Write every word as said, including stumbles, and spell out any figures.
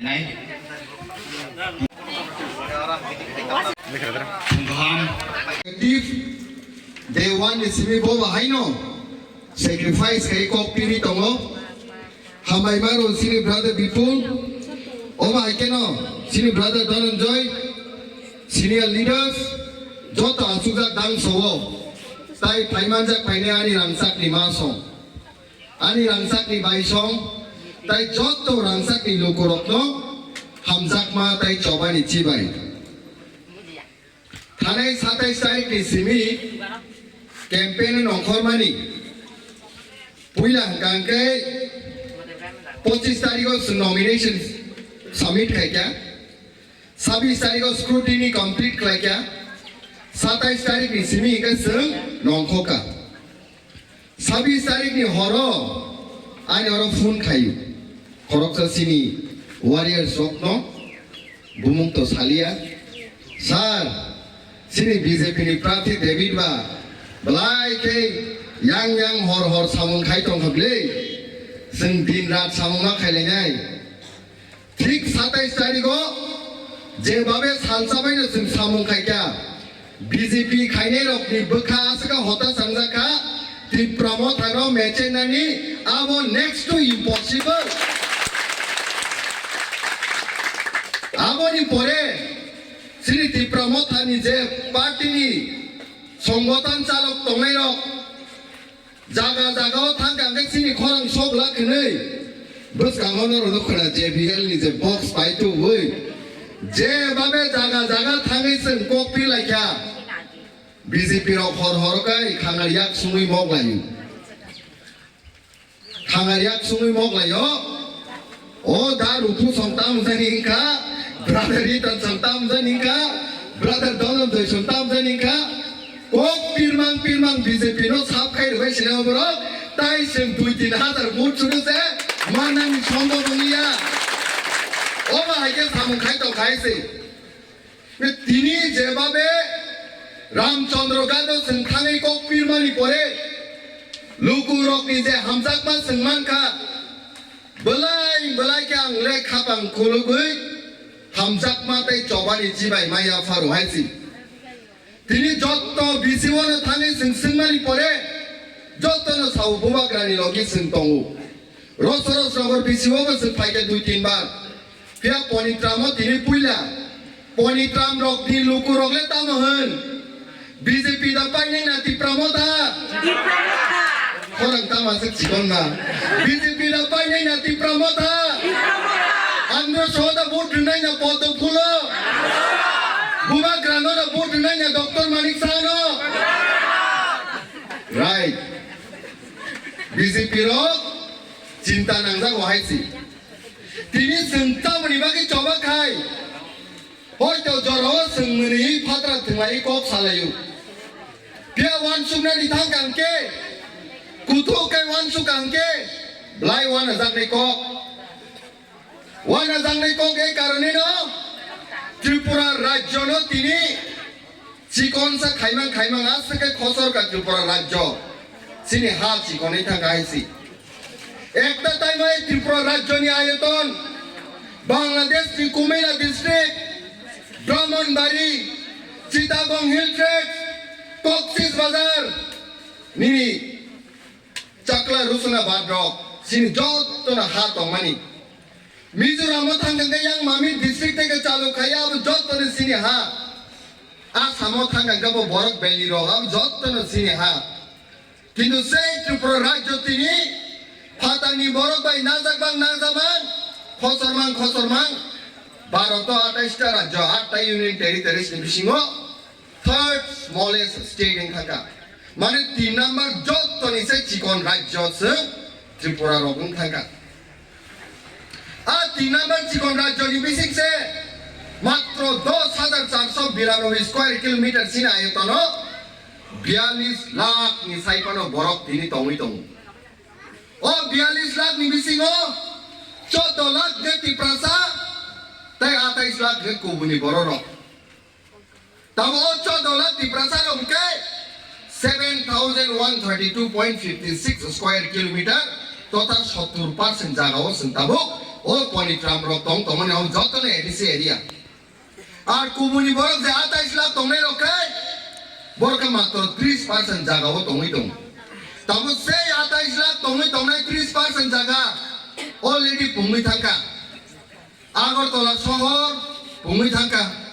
Nai. Kaham. Day one ni simi bo bahaino sacrifice khai kok piri tongo. Hambai maro sini brother Bipul. Oba haikeno sini brother Dhananjoy. Senior leaders. Joto asukjak dangso o. Tai phaimanjak phaine ani rangchak ni ma song. Ani rangchakni baisong tai jotto rangchakni lukurokno hamjakma tai chobani chibai. Thanai satais tarikni simi campaign nongkhormani puila hwnkha hwnkhe pochis tarigo chwng nomination submit khaikha, sabis tarigo scrutiny complete khlaikha, satais tarikni simi hwnkhe chwng nongkhokha. Sabis tarikni horo ani oro phone khaio. Khoroksa chini warriors rokno bumung to salia. Sir, chini B J P ni prarthi David ba belai khe yang yang hor hor samung khai tongkha bwle. Chwng din rat samung ma khailainai. Thik satais tarigo jebabe salsa baino chwng samung khaikha, B J P khainairokni bwkha aswkha hota changjakha, Tipra Mothano mechenani abo next to impossible. Aboni pore chini Tipra Mothani je party ni songbotan chalok tongnairok, jaga jaga o thang kha hwnkhe chini khorang sok lak hwnwi bwskango norokno khwna J B L ni je box pai tubui je babe jaga jaga thangwi chwng kok pi laikha. B J P rok hor hor kai khangar yak sungwi mok laio. Khangar yak sungwi mok laio. O da Rupu song tam jani wngkha, brother Ritan song tam jani wngkha, brother Dhananjoy song tam jani wngkha. Kok pirmang pirmang B J P no sap khai rwbai sini borok, tai chwng dui tin hajar vote chwng se manani sombhob wngya. Omo hai khe samung khai tong khai se. Tini jebabe Ramchandra Gandhi chwng thangwi kok pirmani pore lukurokni je hamjakma chwng mankha, belai belai khe ang le khapang khulugwi hamjakma tei chobani chibai maya pharo hai si. Tini jotto B C O no thangwi chwng swngmani pore jottono sao bubagrani logi chwng tongo. Roso roso nogor B C O bo chwng phaikha dui tin bar. Phiya Ponitram o tini puila. Ponitram rok ni luku rok le tamo hwn? B J P da painai na Tipra Motha? Tipra Motha. Khorang tama se chikon na. B J P da painai na Tipra Motha? Tipra Motha. Andro Saho da vote rwnai na Poddo Phulo? Bubagra no da vote rwnai na Doctor Manik Saha no? Right. B J P rok chinta nangjago hai si. Tini chwng tamoni bagwi choba khai? Hoito jorao chwng mwnwi phatra thwnglaio kok salaio. Phiya uansuknani thang kang khe, kuthuk khe uansuk kang khe, belai uanajaknai kok. Uanajaknai kok ei karoneno Tripura rajyono tini chikonsa khaimang khaimang aswk khe khosor ka Tripura rajyo. Chini ha chikonwi thang hai si. Ekta time o ei Tripura rajyoni ayoton Bangladesh ni Kumila district, Brahmanbari, Chittagong Hill Tracts, Cox's Bazar, nini Chakla Rusuna Badrok, chini jotono ha tongmani. Mizoram o thang khe yang mami district theke chalu khai abo jotono chini ha. Assam o thang khe bo borok valley rok abo jotono chini ha. Kintu sei Tripura rajyo tini phatangni borok bai najak bang najak bang, khosor mang khosor mang, Bharat o atais ta rajyo, aat ta union territories ni bisingo third smallest state wng thangkha. Mane tin number jottoni se chikon rajyo se Tripura rok wng thangkha. A tin number chikon rajyoni bising se matro dos hajar charso biranoboi square kilometer chini ayotono biyallis lakh ni sai phano borok tini tongwi tongo. O biyallis lakh ni bisingo chordo lakh de Tiprasa tei atais lakh de kubuni bororok. Tamo o chordo lakh Tiprasa rok hwnkhe seven thousand one thirty two point fifty six square kilometer totha sottur percent jaga o chwng tabuk O Ponitram rok tong tongmani o joto ni A D C area. Ar kubuni borok je atais lakh tongnai rok khe, borok khe matro tris percent jaga o tongwi tongo. Tamo sei atais lakh tongwi tongnai tris percent jaga already pungwi thangkha. Agartala sohor pungwi thangkha.